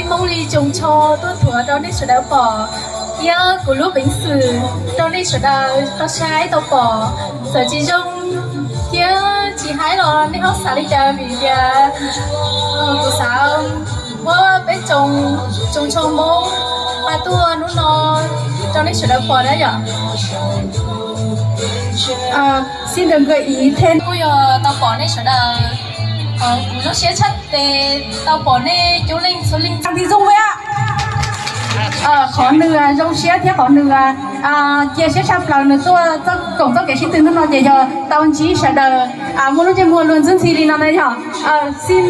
Hmoob li Tsoos Tsho tuaj thuav rau nej sawv daws pom, thiab kuv lub peev xwm rau nej sawv daws tau saib tau pom. Txawm tsis zoo thiab tsis haib los nej ho xav li cas, vim tias kuv xav muab peb tsoos, Tsoos Tsho Hmoob pab tuaj hnub no rau nej sawv daws pom na yom. Xin được gợi ý thêm. Kuj yog tau pom nej sawv daws, kuv zoo siab tshaj tes tau pom nej coob leej txhua leej. Ntxim zoo ve a. Qhov nws zoo siab thiab qhov nws cia siab tshaj plaws nws tuaj koom txoj kev sib tw hnub no ces yog tau ntsib sawv daws muaj lub ntsej muag luag ntxwb ntxhi li no na yog. Xin,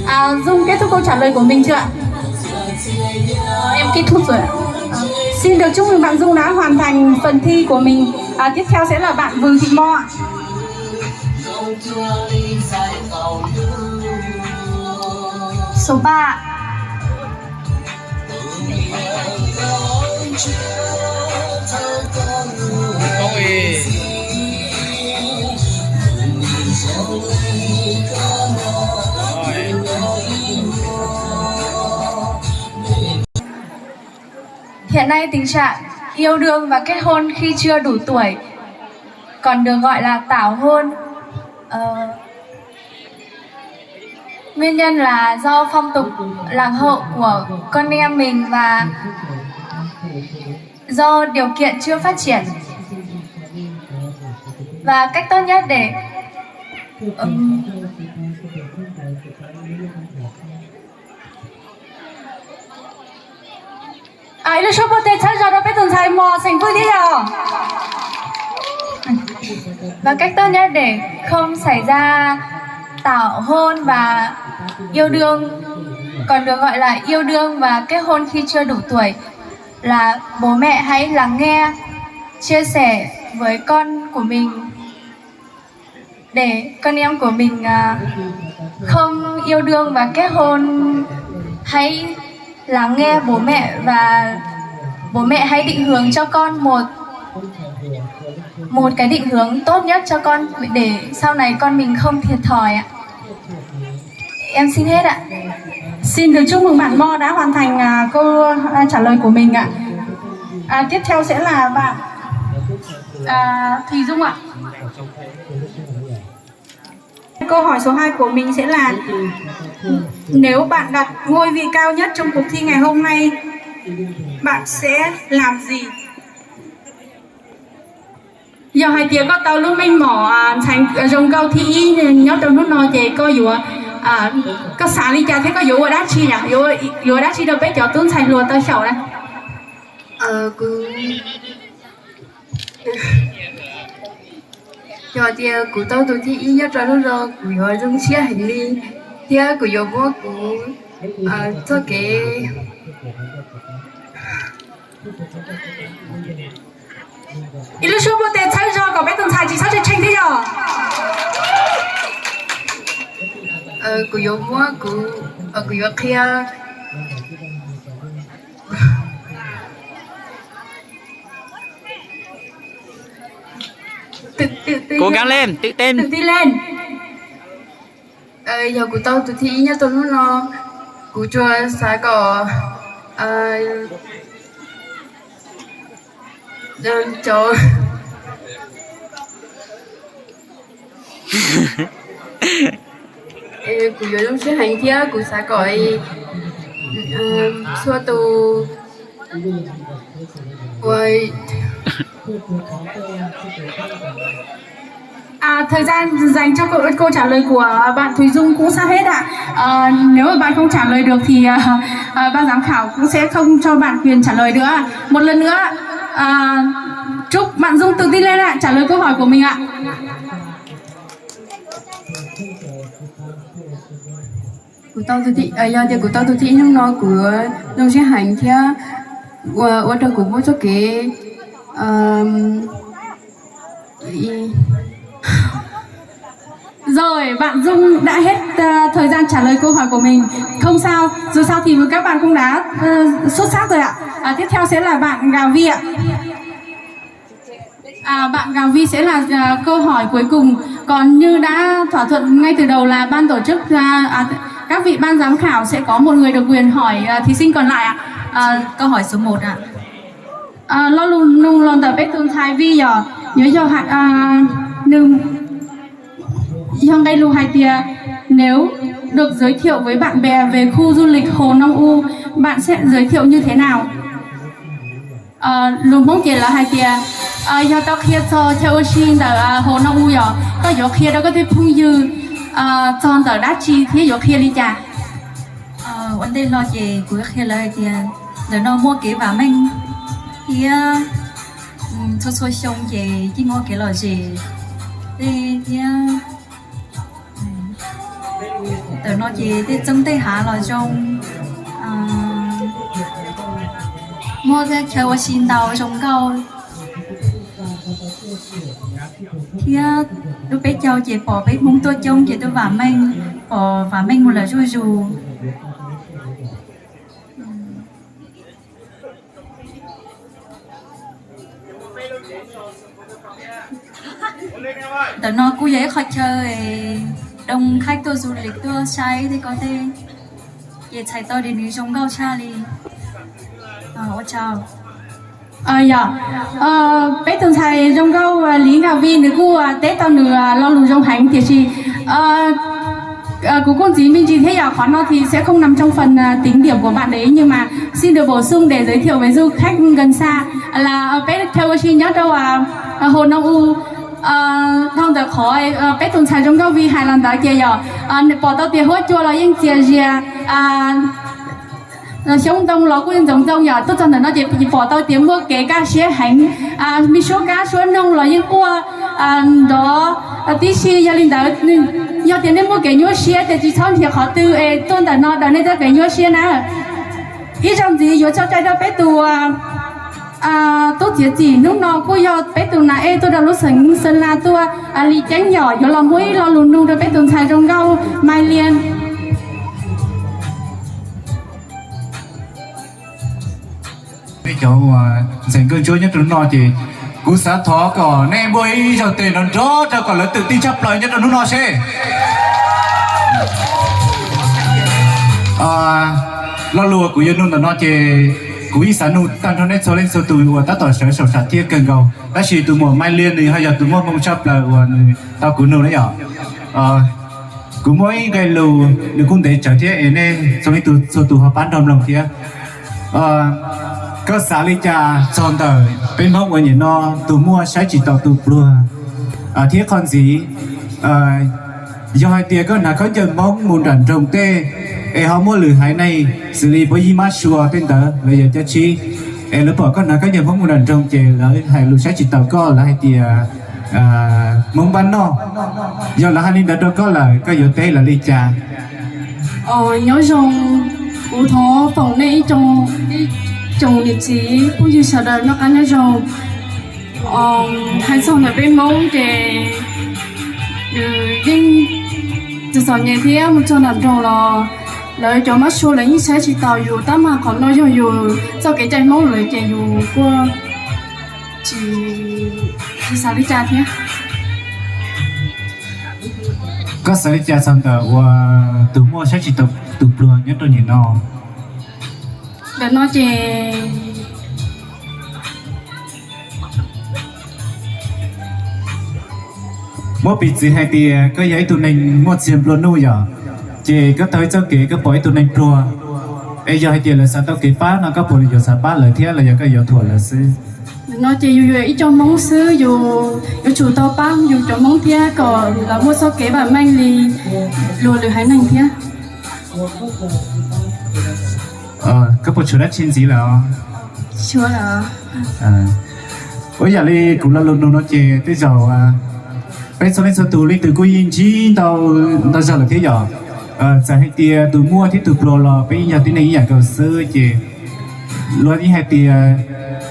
à, Dung kết thúc câu trả lời của mình chưa ạ? Em kết thúc rồi ạ. Xin được chúc mừng bạn Dung đã hoàn thành phần thi của mình. À, tiếp theo sẽ là bạn Vư Thị Mo ạ. Số ba. Hiện nay tình trạng yêu đương và kết hôn khi chưa đủ tuổi, còn được gọi là tảo hôn, ờ, nguyên nhân là do phong tục lạc hậu của con em mình và do điều kiện chưa phát triển. Và cách tốt nhất để, ừm, À, ib lub suab pub tes txhawb zog rau peb tus ntxhais mos xeem pwj thiab yog. Và cách tốt nhất để không xảy ra tảo hôn và yêu đương, còn được gọi là yêu đương và kết hôn khi chưa đủ tuổi, là bố mẹ hãy lắng nghe, chia sẻ với con của mình để con em của mình, à, không yêu đương và kết hôn, hãy lắng nghe bố mẹ và bố mẹ hãy định hướng cho con một một cái định hướng tốt nhất cho con để sau này con mình không thiệt thòi ạ. Em xin hết ạ. Xin được chúc mừng bạn Mo đã hoàn thành, à, câu, à, trả lời của mình ạ. À, tiếp theo sẽ là bạn, à, Thùy Dung ạ. Câu hỏi số hai của mình sẽ là nếu bạn đặt ngôi vị cao nhất trong cuộc thi ngày hôm nay, bạn sẽ làm gì? Yog hais tias koj tau lub meej mom ntxhais zoo nkauj thib ib nyob rau hnub no ces koj yuav, koj xav li cas thiab koj yuav ua dab tsi na, yuav ua dab tsi rau peb cov tub ntxhais hluas tau xyaum na? Yog tias kuv tau tus thib ib nyob rau hnub no kuv yuav zoo siab heev li, thiab kuv yuav muab kuv txoj kev Ib lub suab pub tes txhawb zog kom peb tus ntxhais tsis txhob tshee tshee thiab yog. Kuv yuav muab kuv, kuv yuav qhia Cố gắng lên, tự tin. Tự tin lên. Yog kuv tau tus thib ib nyob rau hnub no, kuv tsuas xav kom cov, kuv yuav zoo siab heev thiab kuv xav kom txhua tus ua Thời gian dành cho câu, câu trả lời của bạn Thùy Dung cũng sắp hết ạ. Ờ, nếu mà bạn không trả lời được thì ờ, ờ, ban giám khảo cũng sẽ không cho bạn quyền trả lời nữa. Một lần nữa, ờ, chúc bạn Dung tự tin lên ạ, trả lời câu hỏi của mình ạ. Kuv tau tus thib, yog tias kuv tau tus thib ib hnub no kuv yuav zoo siab heev thiab ua, ua rau kuv muaj txoj kev Rồi, bạn Dung đã hết ờ, thời gian trả lời câu hỏi của mình. Không sao, dù sao thì các bạn cũng đã ờ, xuất sắc rồi ạ. À, tiếp theo sẽ là bạn Gà Vi ạ. À, bạn Gà Vi sẽ là à, câu hỏi cuối cùng. Còn như đã thỏa thuận ngay từ đầu là ban tổ chức à, à, Các vị ban giám khảo sẽ có một người được quyền hỏi, à, thí sinh còn lại ạ. À, câu hỏi số một ạ. À, lo lus nug los ntawm peb tus ntxhais Vij yog, yuav yog, à, nws yog nqe lus hais tias nếu được giới thiệu với bạn bè về khu du lịch Hồ Nông U, bạn sẽ giới thiệu như thế nào? Lus Hmoob ces lawv hais tias, yog tau qhia txog chaw ua si ntawm Hồ Nông U yog koj yuav qhia rau koj tej phooj ywg txog ntawm dab tsi thiab yuav qhia li cas? Ua ntej los ces kuv qhia lawv hais tias ntawm no muaj kev vam meej thiab txhua txhua xyoo ces yeej muaj kev lom zem tej thiab ntawm no ces tej txooj tej hav los zoo, muaj tej chaw ua si ntau zoo nkauj thiab lub peb caug ces pom peb Hmoob tuaj coob ces tuaj vam meej, pom vam meej mus lawm zuj zus. Ntawm no kuj yog ib qhov chaw es doo khaib tuaj du lịch tuaj saib tej ko tej, ces txhais tau tias nws zoo nkauj tshaj li. Yog peb tus ntxhais zoo nkauj Lý Ngọc Vi nws kuj teb tau nws lo lus zoo heev tiam sis kuv kuj ntxiv me ntsis thiab yog qhov no thì sẽ không nằm trong phần tính điểm của bạn đấy nhưng mà xin được bổ sung để giới thiệu với du khách gần xa là peb chaw ua si nyob rau Hồ Nông U. Dhau ntawm qhov peb tus ntxhais zoo nkauj Vi hais los ntawd ces yog pom tau tias huab cua los yeej txias zias, xyoob ntoo los kuj ntxoov ntxoo yog tuaj txog ntawm no ces pom tau tias muaj kev kaj siab heev, me suab kab suab noog los yeej quaj nrov tib si. Yog li ntawd yog tias nej muaj kev nyuaj siab ces tsis txhob nrhiav qhov twg es tuaj ntawm no daws nej txoj kev nyuaj siab na. Ib zaug ntxiv yuav tso cai rau peb tus tub txiav txim hnub no kuj yog peb tus nas ej tuaj rau lub xeev Sơn La tuaj li ceeb yom, yuav los muab ib lo lus nug rau peb tus ntxhais zoo nkauj Mai Lian. Nej cov ntxhais nkauj ntsuab nyob rau hnub no ces kuv xav thov kom nej muaj ib zaug tes nrov nrov rau kom lawv twm tij tshaj plaws nyob rau hnub no seb. Lo lus kuv yuav nug ntawm no ces kuv yeej xav nug tag nrho nej txhua leej txhua tus uas tab tom sawv saum sam thiaj kawg nkaus, tab sis tus muam Mai Lian nws ho yog tus muaj hmoo tshaj plaws uas nws tau kuv nug na yom. Kuv muaj ib nqe lus nws kuj ntev tsawv thiab es nej txhua leej txhua tus ho pab nrog mloog thiab. Koj xav li cas txog ntawm peb Hmoob uas nim no tus muaj saib tsis taus tus pluag? Thiab qhov ntxiv, yog hais tias koj hnav khaub ncaws Hmoob mus nram nroog tej, es ho muaj lwm haiv neeg xws li puab yij mab sua tej ntawd lawv yog cov tshib, es lawv pom koj hnav khaub ncaws Hmoob mus nram nroog ces lawv hais lus saib tsis taus koj, lawv hais tias Hmoob npab noj. Yog lawv hais li ntawd rau koj lawm koj yuav teb lawv li cas? Nyob zoo, kuv thov foom nej ib tsoom niam txiv phooj ywg sawv daws noj qab nyob zoo. Hais txog ntawm peb Hmoob ces nws yeej txom txom nyem thiab mus txog nram nroog los lawv cov mab sua lawv yeej saib tsis taus yus, tab mas qhov no yog yus txoj kev cai Hmoob lawm ces yus kuj tsis, tsis xav li cas thiab. Koj xav li cas txog ntawm uas tus muaj saib tsis taus tus pluag nyob rau nim no? Ntawm no ces muab piv txwv hais tias koj yog ib tug neeg muaj txiag nplua nuj yom, ces koj taug ib txoj kev koj pom ib tug neeg pluag, es yog hais tias lawv xav tau kev pab no koj puas yuav xav pab lawv thiab los yog koj yuav thuam lawv xwb? Ntawm no ces yus yog ib co Hmoob xwb, yus yuav tsum tau pab yus cov Hmoob thiab kom lawv muaj txoj kev vam meej li luag lwm haiv neeg thiab. Koj puas tshuav dab tsi ntxiv lawm? Ua yam li kuv lo lus nug no ces tej zaum peb txhua leej txhua tus leej twg kuj yeej ntsib ntau, ntau zaug lawm thiab yom. Txawm hais tias tus muaj thiab tus pluag los peb yeej yog tib neeg ib yam nkaus xwb ces luag yeej hais tias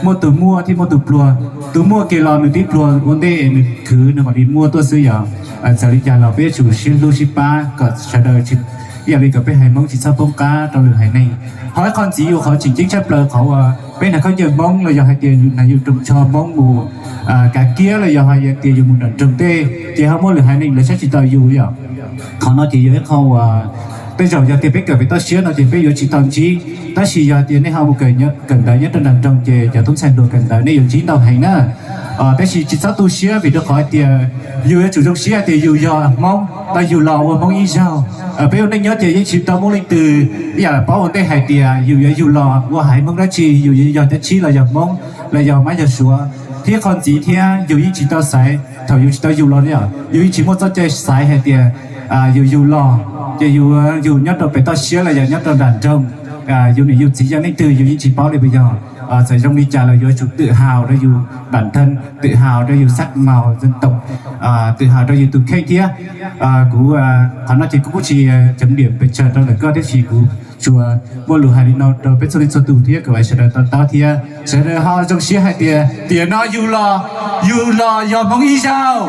muaj tus muaj thiab muaj tus pluag. Tus muaj kiag los nws tib pluag ua ntej nws khwv nws mam li muaj tuaj xwb yom. Txawm li cas los peb yuav tsum sib hlub sib pab kom sawv daws, ib yam li kom peb haiv Hmoob tsis txhob poob qab rau lwm haiv neeg. Ho ib qho ntxiv uas qhov tseem ceeb tshaj plaws qhov uas peb hnav khaub ncaws Hmoob los yog hais tias yus hnav yus rooj tsho Hmoob mus kav kiab los yog hais tias yus mus nram nroog tej ces ho muaj lwm haiv neeg lawv saib tsis taus yus yom. Qhov no ces yog ib qho uas Tej zaum yog tias peb kawm pem toj siab no ces peb yuav tsis tau ntsib, tab sis yog tias nej ho mus kawm ntawv nyob rau nram nroog ces cov tub ntxhais hluas kawm ntawv nej yuav ntsib ntau heev na. Tab sis tsis txhob tu siab vim rau qhov tias yus yuav tsum zoo siab tias yus yog Hmoob, tau yug los ua Hmoob ib zaug. Peb ua neej nyob ces yeej tsis tau muaj leej twg ib yam paub ua ntej hais tias yus yuav yug los ua haiv Hmoob dab tsi, yus yog dab tsi los yog Hmoob los yog Mab yog Suav. Thiab qhov ntxiv thiab yus yeej tsis tau xaiv thaum yus tsis tau yug los, yus yeej tsis muaj txoj cai xaiv hais tias yus yug los ces yus yug nyob rau pem toj siab los yog nyob rau nram nroog, yus niam yus txiv yog leej twg yus yeej tsis paub li puas yog. Txawm zoo li cas los yuav tsum tự hào rau yus bản thân, tự hào rau yus sắc màu dân tộc, tự hào rau yus tus kheej thiab. Kuv qhov no ces kuv kuj tsis chấm điểm pes tsawg rau ntawm koj, tiam sis kuv tsuas muaj lus hais li no rau peb txhua leej txhua tus thiab kom sawv daws to taub thiab sawv daws ho zoo siab hais tias tiam no yug los, yug los yog Hmoob ib zaug.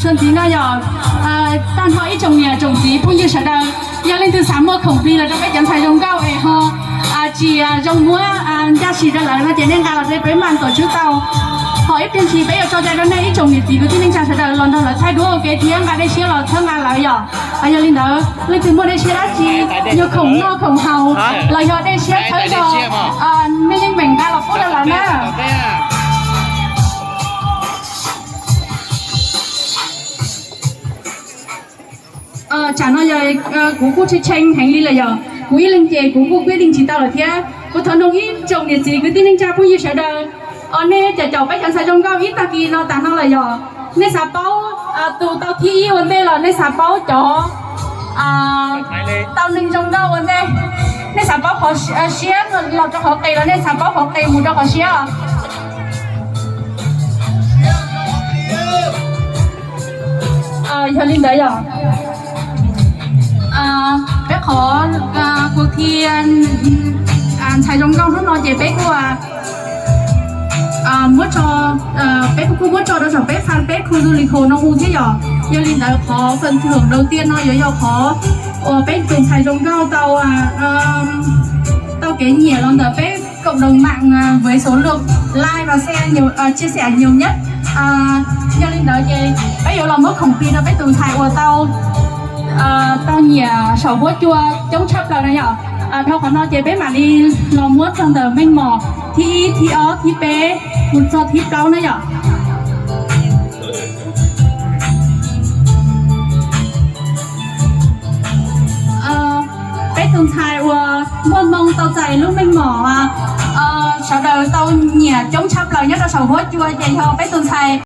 Tshua ntxiv no yog tag nrho ib tsoom niam tsoom txiv phooj ywg sawv daws, yog leej twg xav muaj khoom plig los rau peb cov ntxhais zoo nkauj es ho tsis zoo muab ncaj si rau lawv no ces nej nqa los rau peb mam tổ chức tau. Ho ib pliag ntshis peb yuav tso cai rau nej ib tsoom niam txiv kwv tij neej tsa sawv daws los nrog lawv thaij duab ua ke thiab nqa dej siab los txhawb nqa lawv yom. Yog li ntawd leej twg muaj dej siab dab tsi, yog khoom noj khoom haus los yog dej siab thawb zog, nej yeej meem nqa los pub rau lawv na. Tsam no yog kuv kuj tshee tshee heev li lawm yom, kuv ib leeg ces kuv kuj quyết định tsis tau lawm thiab. Kuv thov noog ib tsoom niam txiv kwv tij neej tsa phooj ywg sawv daws, nej caum caum peb cov ntxhais zoo nkauj ib tag kis no tas no lawm yom, nej xav paub tus tau thib ib ua ntej los nej xav paub cov tau neeg zoo nkauj ua ntej, nej xav paub qhov siab los rau qhov qis los nej xav paub qhov qis mus rau qhov siab? Yog li ntawd yog peb qhov kuv thi ntxhais zoo nkauj hnub no ces peb kuj muab tso, peb kuj muab tso rau saum peb fanpage Khu Du Lịch Hồ No U thiab yom. Yog li ntawd qhov phần thưởng đầu tiên no yuav yog qhov uas peb tus ntxhais zoo nkauj tau tau kev nyiam los ntawm peb cộng đồng mạng với số lượng like và share nhiều, chia sẻ nhiều nhất. Yog li ntawd ces peb yuav los muab khoom plig rau peb tus ntxhais uas tau tau nyiam saum huab cua coob tshaj plaws na yom. Dhau qhov no ces peb mam li los muab txog ntawm meej mom thib ib, thib ob, thib peb mus txog thib plaub na yom. Peb tus ntxhais uas muaj hmoo tau txais lub meej mom sawv daws tau nyiam coob tshaj plaws nyob rau saum huab cua ces yog peb tus ntxhais